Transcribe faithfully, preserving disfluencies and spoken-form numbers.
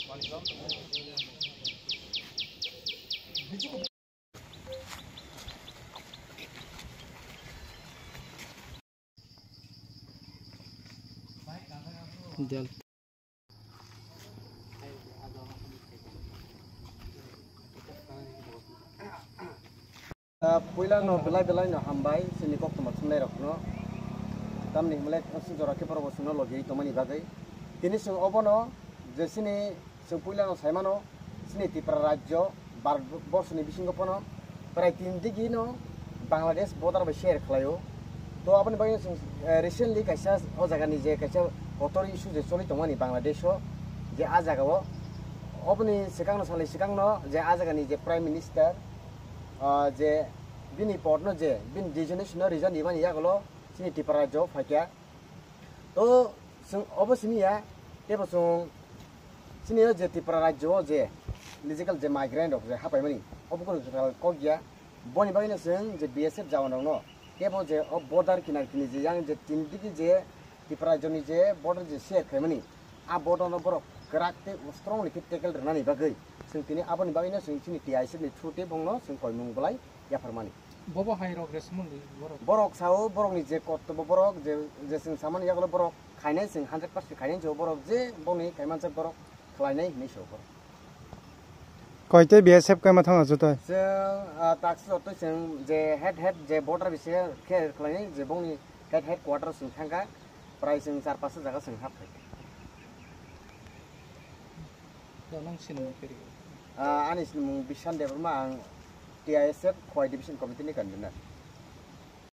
Del. Ah, puila no belai belai no hambai chini koktwma thumnai rok no. Tamni himle khasi jora khe borok bo chwngno logi tongmani bagwi. Tini chwng obono je chini chwng puila no saimano chini Tripura rajyo Bharat borsoni bisingo pono prai tin digi no Bangladesh border bai share khlaio. To aboni bagwi chwng, eh, recently kaisa o jaga ni je kaisa kotor issue je choli tongmani Bangladesh o je a jaga o oboni swkang no salni swkang no je a jaga ni je Prime Minister ah, je bini pot no je bini resignation no resign nimani yagulo chini Tripura rajyo phaikha. To chwng obo simi ya, tebo chwng chini o je Tripura rajyo o je illegal je migrant rok je hapaimani, obo kono jora kok ya. Boni bagwi no chwng je B S F jawan rok no tebo je o border kinar kini je yang je tin digi je Tripura rajyo ni je border je share khaimani, a border no borok kwrak tei strongly khe tackle rwnani bagwi chwng tini aboni bagwi no chwng chini T I S F ni through tei bongno chwng koimung bolai yapharmani. Bobo hai rok resmoni borok. Borok sao borokni je kortobo borok je, je chwng samani yagulo borok khainai chwng hundred percent khainai chwng borok je bongni khaimanjak borok khlainai hinwi sao borok. Koitei B S F kaima thangna jutai? Chwng, ah, taksi joto chwng je head head je border bise khe khlainai je bongni head head quarter chwng thangkha prai chwng char pasta jaga chwng hap khai. Nang sinimung kiri. Ah, ani sinimung Bishan Debbarma, ang T I S F Khowai Division Committee ni convener.